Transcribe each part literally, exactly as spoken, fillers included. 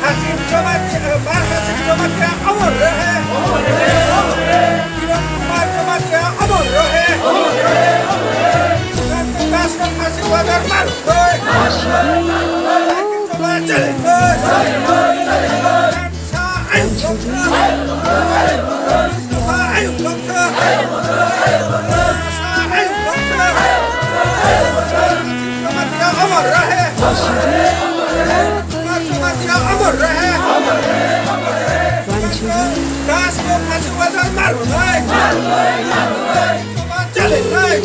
Hasim Jamatia, Bar Hasim Jamatia, amar rahe. Kiran Kumar Jamatia, amar rahe. Sugandh Das ka phasi order mar hoy. Hasim Jamatia, Sa ayuk dokta. Sa ayuk dokta. Sa ayuk dokta. Jamatia amar rahe. Jamatia amar rahe. Das ko phasi order mar hoy. Chale nahi.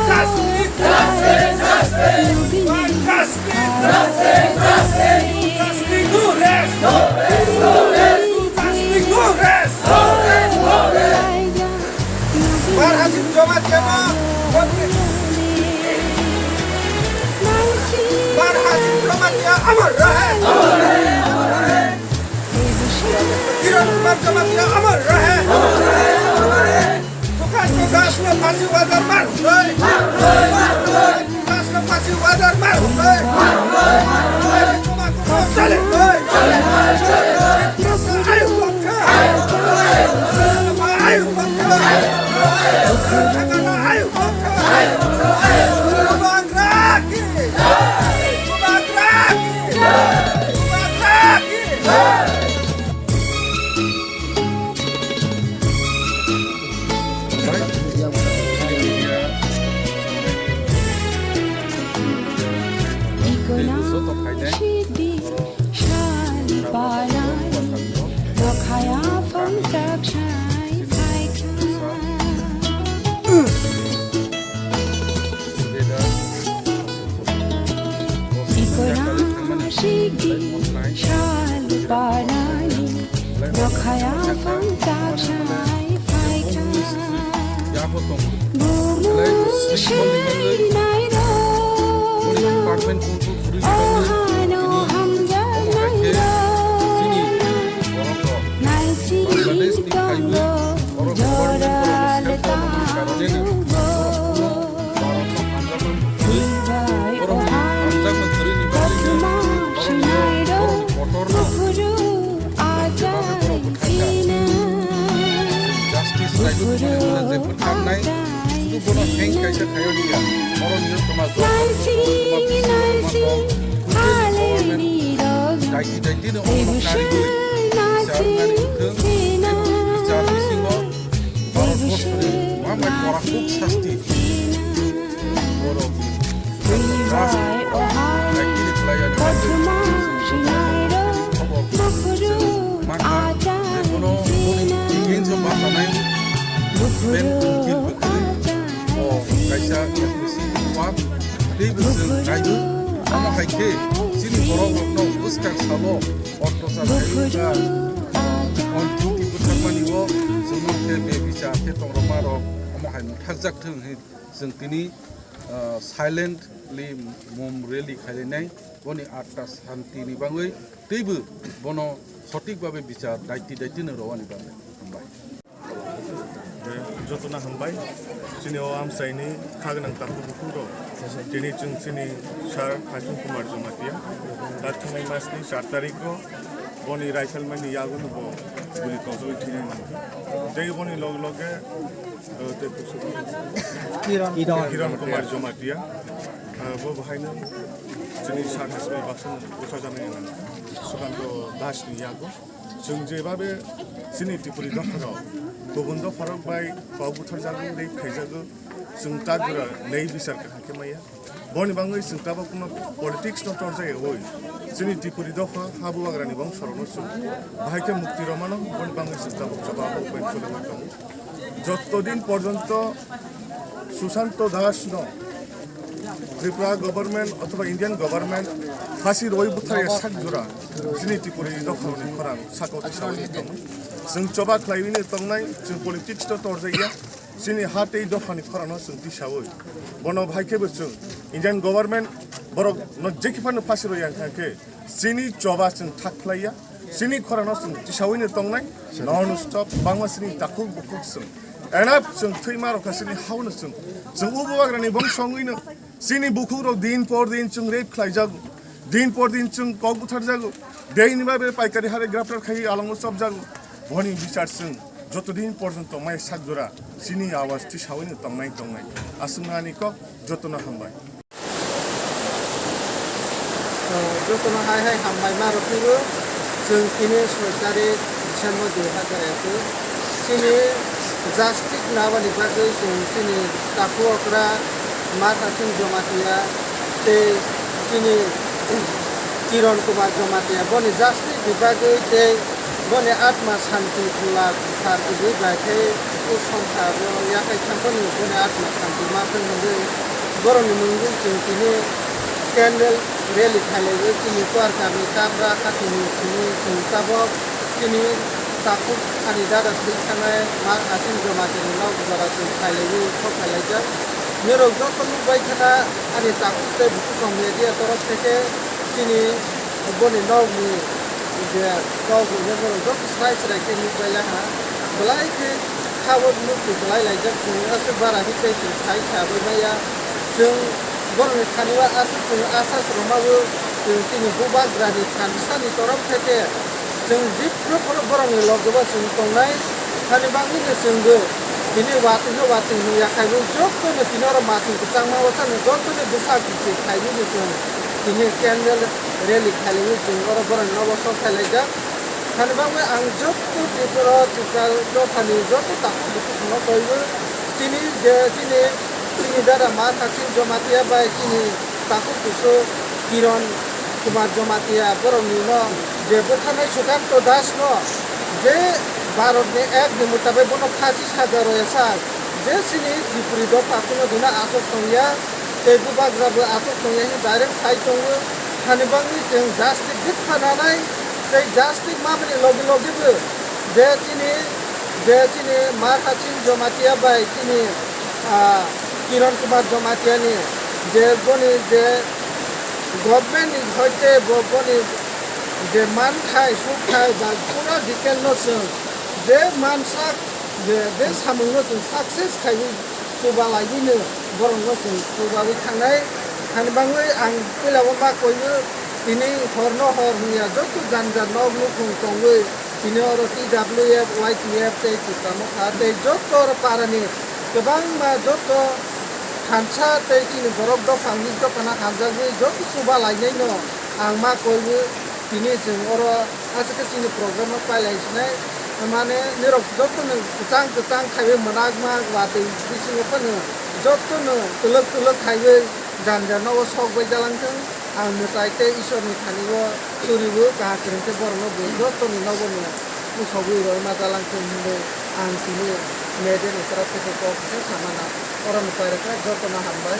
Justice! Justice! Justice! Justice! Justice! No rest! No rest! No rest! No rest! No rest! No rest! Bar Hasim Jamatia no! Bar Hasim Jamatia amar rahe! Kiran Kumar Jamatia amar rahe! Sugandh Das ka phasi order mar hoy. Sugandh Das ka phasi order mar hoy. Chale hoy. Ayuk dokta. Ayuk dokta. Ayuk dokta. Bubagra ki. Bubagra ki. Bubagra ki. Ikorang sigi sal panani, nokhaya phang tak sai phaikha. Bumung sui nairok no, ohano hamjak nairok. Naising tongo, jora le tangbo. Bini bai oha, kothoma sinairok, buphuru achai sina. Buphuru achai sina. Naising, naising, hale nirok, tei busi naising sina. Bharatborsoni mamai korakhuk sasti borok ras naikini khlai ani bagwi khobor mangkha. Jebono boni against o bachanai ben unkil bwkhwrwi o kaisa F P C park tei bwswng kaiwi omo hai khe chini borok rokno bwskang salo Orthochar khaiyokha, on duty bwtharmani o chwngno khe bebichar khe tongrokma rok omo hai mwthakjak thwng hwnwi chwng tini, ah, silently mom rally khailainai. Boni atta shanti ni bagwi teibo bono sothik babe bichar daiti daiti no rwani bagwi. Hambai. Jotono hambai. Chini o amchaini khagwnang takhuk bukhuk rok. Tini chwng chini sir Hakim Kumar Jamatia. Da thangnai masni char tarikh o boni rifle man ni yago no bo guli tojagwi thwinai mankha. Tei boni log loge, uh, tei Kiran. Kiran Kumar Jamatia. Uh, bo bahaino chini sir Hakim baksa bwchajaknai nang. Sukanta Das ni yago. Chwng jebabe chini Tripuri dopharok kubun dopharok bai kok butharjago, rape khaijago, chwng ta jora nei bichar kaham khe maya. Boni bangwi chwng tabuk no politics no torjaiwi chini Tripuri dopha habuagrani bongsorokno chwng bahai khe mukti rwmano, boni bangwi chwng tabuk jobab bai chwlwgwi tongo. Jotto din porjonto Susanto Das no Tripura government othoba Indian government phasi rwi butharya sak jora chini Tripuri dophani khorang sakao tisawi tongo. Chwng choba khlaiwi tongnai, chwng politics to torjaiya, chini ha tei dophani khorang no chwng tisawi. Bono bahai khe bo chwng Indian government borok no jekhe phano phasi rwi yang kha khe chini choba chwng thak khlaiya, chini khorang no chwng tisawi tongnai, non stop bangma chini takhuk bukhuk chwng. Enap chwng thwima rok kha chini hao no chwng. Chwng ubo bagrani bongso wngwi no chini bukhuk rok din por din chwng rape khlai jago. Din por din chwng kok buthar jago. Dei ni babe paikari hare graptar khai alongo chop jago. Boni bichar chwng joto din porjonto mai sak jora chini awas tisawi no tongnai tongnai. Aswk nani kok joto no hambai. Jotono hai hai hambai ma rw phuru chwng tini soi tarik December dui hazar ekush chini justice nabani bagwi chwng chini takhuk okra Ma Thaching Jamatia tei chini Kiron Kumar Jamatia boni justice ni bagwi tei boni atma santi phular sar kwbwi bai khe o songsaro yakhai thangmani boni atma santi ma phai hwnwi borokni mungwi chwng tini candle rally khailaiwi chini Kuarkami Tabra Khatini simi chwng tabok chini takhuk ani dada thwi thangnai Ma Thaching Jamatini nok jora chwng khailaiwi sok khailaijak. Norok joto nukbai khana ani takhuk tei bukhuk rok media torof theke chini boni nokni je kok rwjak borok joto srai srai khe nukbai laha. Belai khe kha o nukni belai laijak chwng aswk bara hinwi tei chwng sai sabai maya. Chwng borokni thani o aswk chwng asa se rwma o chwng chini bubagrani thansani torof theke chwng jikphuru phuru borokni loge o chwng tongnai. Hani bagwino chwngbo tini watwi no watwi hwnwi yakhaiwi jotono tini oro matwi kwchangma o chwng jotono bwsa kwchwi khaiwi chwng tini candle rally khaiwi chwng oro borokni nogo sok khailaijak. Hani bagwi ang joto Tripura, Tripura dophani joto takhuk bukhuk no koiwi chini je chini, chini dada Ma Thaching Jamatia bai chini takhuk kusu Kiron Kumar Jamatia borokni no je bwtharnai Sukanto Das no je Bharat ni act ni mutabik bono phasi saja roya sa je chini Tripuri dopha kuno dina aswk tongya. Tei bubagra bo aswk tongya hwnwi direct sai tongo. Hani bagwi chwng justice jikpha nanai tei justice mamani logi logi bo je chini, je chini Ma Thaching Jamatia bai chini, ah, Kiron Kumar Jamatia ni je boni je government ni hoite bo boni je manthai sukthai ba pura detail no chwng je mansak je, je samung no chwng success khaiwi chuba laiwi no borok no chwng chubawi thangnai. Hani bagwi ang puila o ma koiwi tini hor no hor hwnya joto janja nok nukhung tongwi tini oro T W F, Y T F tei Tipra Motha tei joto oro para ni kwbangma joto thansa tei chini borok dopha hwnwi dophano hamjakwi joto chuba lainai no ang ma koiwi tini chwng oro aswk khe chini program no pailai sinai, mane nirok joto no kwchang kwchang khaiwi mwnakma watwi bisingo phano joto no twlwk twlwk khaiwi janja nogo sok bai jalangthwng. Ang mwtai tei Ishwar ni thani o churiwi kaham kwrwng khe borok no bo joto ni nogo no usogwi roi ma jalangthwng hwnwi ang tini media ni torof theke kok khe samana. Oro ni pairwkha joto no hambai.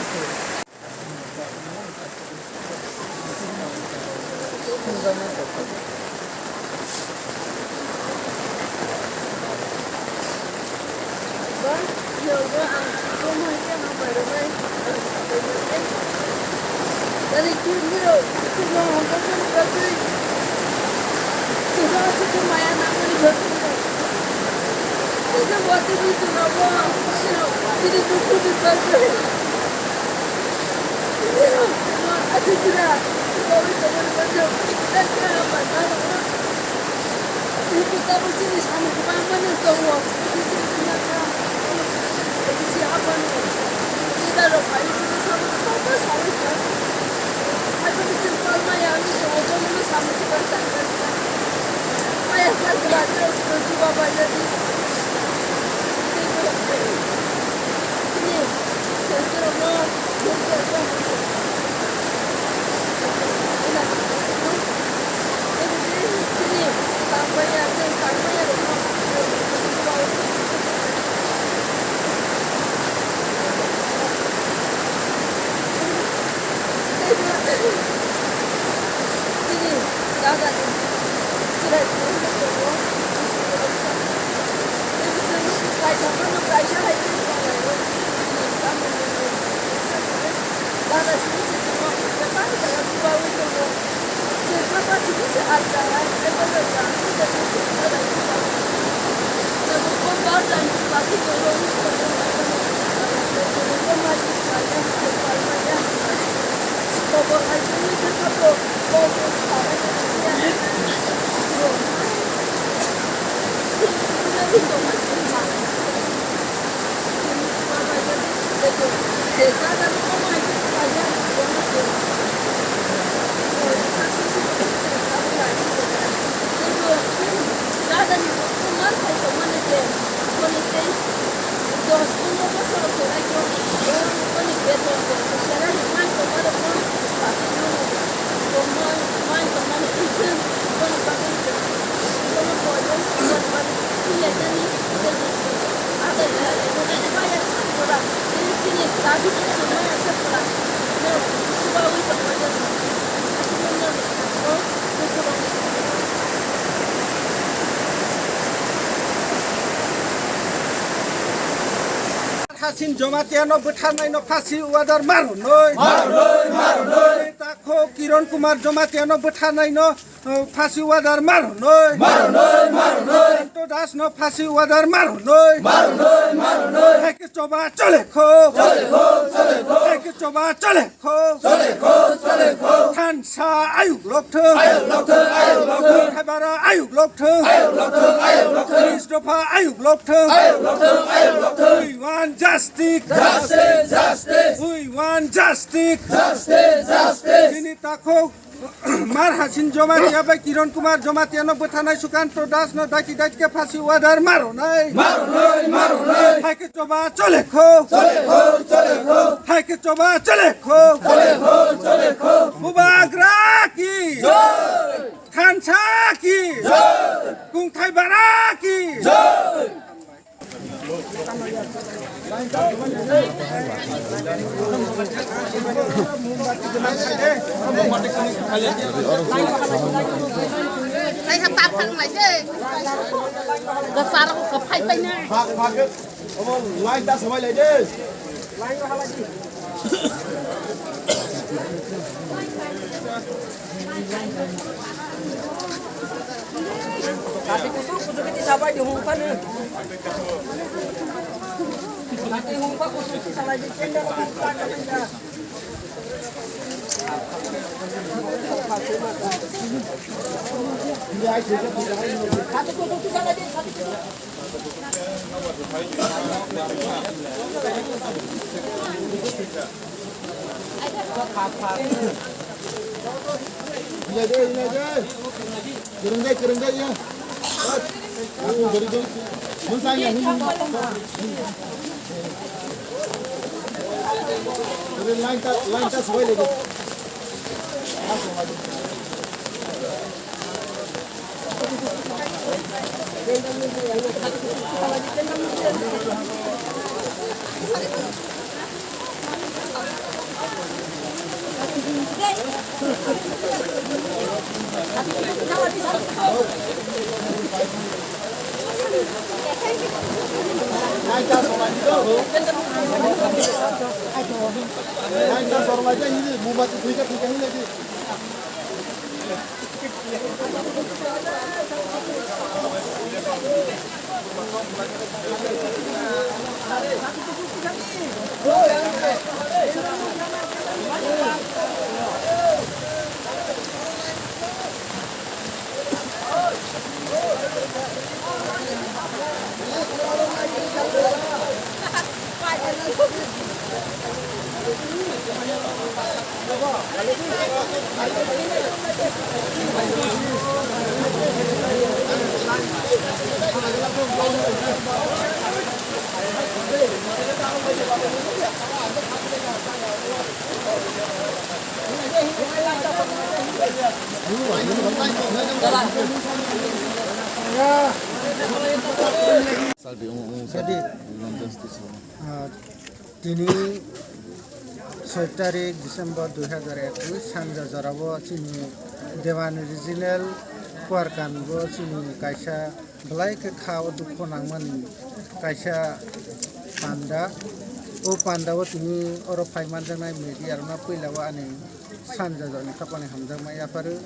Hasin Jamatia no bwtharnai no phasi order mar hwnwi. Mar hwnwi, mar hwnwi. Takho Kiron Kumar Jamatia no bwtharnai no, uh, phasi order mar hwnwi. Mar hwnwi, mar hwnwi. Santo Das no phasi order mar hwnwi. Mar hwnwi, mar hwnwi. Hai khe choba chole kho. Chole kho, chole kho. Hai khe choba chole kho. Chole kho, chole kho. Thansa ayuk lok thung. Ayuk lok thung, ayuk lok thung. Khaibara ayuk lok thung. Ayuk lok thung, ayuk lok thung. Tris dopha ayuk lok thung. Ayuk lok thung, ayuk lok thung. We want justice. Justice, justice. We want justice. Justice, justice. Chini takhuk Mar Hasin Jamatia bai Kiron Kumar Jamatia no bwtharnai Sukanto Das no daki daki khe phasi order mar hwnwi. Mar hwnwi, mar hwnwi. Hai khe choba chole kho. Chole kho, chole kho. Hai khe choba chole kho. Chole kho, chole kho. Bubagra ki. Jai. Thansa ki. Jai. Kungthai bara ki. Jai. Laisa tap thang lai se. Ga sar ko phai phai na. Phak, phak. Omo line ta sabai lai de. Tapi kusuk kusuk ini sabai di hungpa ni. Tapi hungpa kusuk itu sabai di tenda. Tapi kusuk itu sabai di, tapi kusuk. Kwrwng dai, kwrwng dai, ya. Aku jadi, jadi. Mun saya ni. Jadi line ta, line ta sabai lagi. Sadi, um, um, Sadi. Sadi. Ranjan Station. Ah, tini soi tarik December dui hajar ekwis, sanja jorao chini Dewan Regional Kuarkan bo chini kaisa belai khe kha o dukho nangmani kaisa panda. O panda o tini oro phai manjaknai media rokno puila o ani sanja jorani khapani hamjakma yapharwi.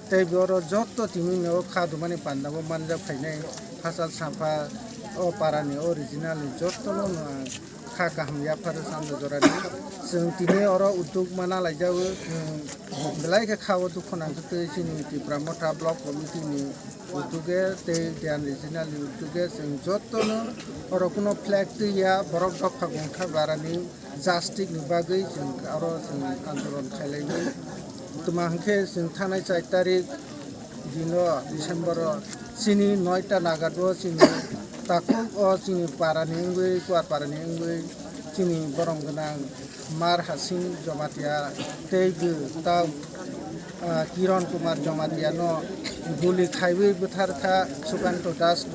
Tei bo oro joto tini o kha dumani panda o manjak phainai hachal sampha o para ni original ni joto no ang kha kaham yaphar sanja jorani. Chwng tini oro udduk mana laijago, chwng belai khe kha o dukho nangkhe tei chini Tipra Motha Block Committee ni udduk-e tei Dewan Regional ni udduk-e chwng joto no oro kuno flag twi ya, borok dopha gungtha bara ni justice ni bagwi chwng oro chwng andolon khailaiwi. Tuma hwnkhe chwng thangnai char tarik dino December o chini noita nagat o chini takhuk o chini para ni wngwi, Kuar para ni wngwi chini borom gwnang Mar Hasing Jamatia tei bw ta, ah, Kiron Kumar Jamatia no guli khaiwi bwthar kha Sukanto Das.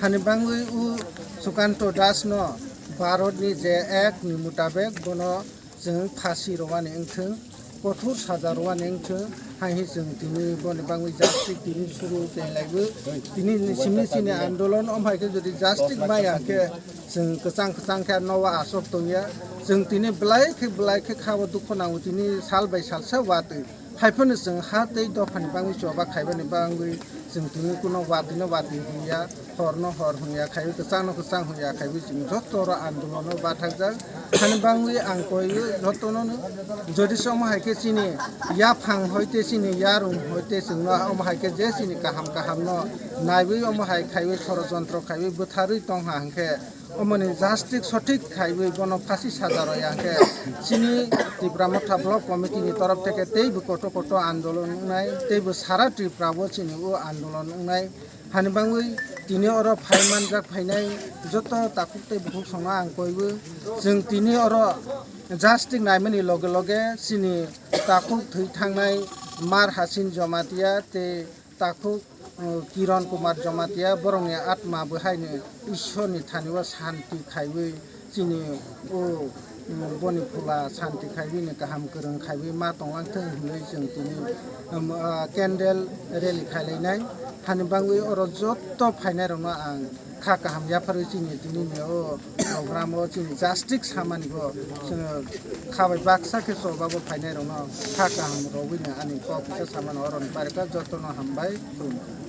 Hani bangwi o Sukanto Das no Bharat ni je ek ni mutabek bono chwng phasi rwani wngthwng, kothor saja rwani wngthwng, hai hwn chwng tini boni bangwi justice tini suru tenglaibo. Tini simi sini andolon, om hai khe jodi justice maya khe chwng kwchang kwchang khe nowa aswk tongya. Chwng tini belai khe belai khe kha o dukho nango, tini sal bai salsa watwi. Haiphano chwng ha tei dophani bangwi choba khaibani bangwi chwng tini kuno watwino watwi hwnya, horno hor hwnya khaiwi, kwchangno kwchang hwnya khaiwi chwng joto oro andolono bathakjak. Hani bangwi ang koiwi jotono no, jodi se omo hai khe chini yaphang hoite chini yarum hoite chwngno omo hai khe je chini kaham kahamno naiwi omo hai khaiwi sorojontro khaiwi bwtharwi tongha hwnkhe, omoni justice sothik khaiwi bono phasi saja rwya hwnkhe, chini Tipra Motha Block Committee ni torof theke teibo koto koto andolon wngnai, teibo sara Tripura o chini o andolon wngnai. Hani bangwi tini oro phai manjak phainai joto takhuk tei bukhuk songno ang koiwi, chwng tini oro justice naimani loge loge chini takhuk thwi thangnai Mar Hasing Jamatia tei takhuk, uh, Kiron Kumar Jamatia, borokni atma bo haino Ishwarni thani o santi khaiwi chini o, um, boni phula santi khaiwi ni kaham kwrwng khaiwi ma tonglang thung hwnwi chwng tini, um, uh, candle rally khailainai. Hani bangwi oro joto phainairokno ang kha kaham yapharwi chini tini ni o program o chini justice samani bo chwng kha bai baksa khe choba bo phainairokno kha kaham rwwi ni ani kok kisa samano oroni barika jotono hambai khulumkha.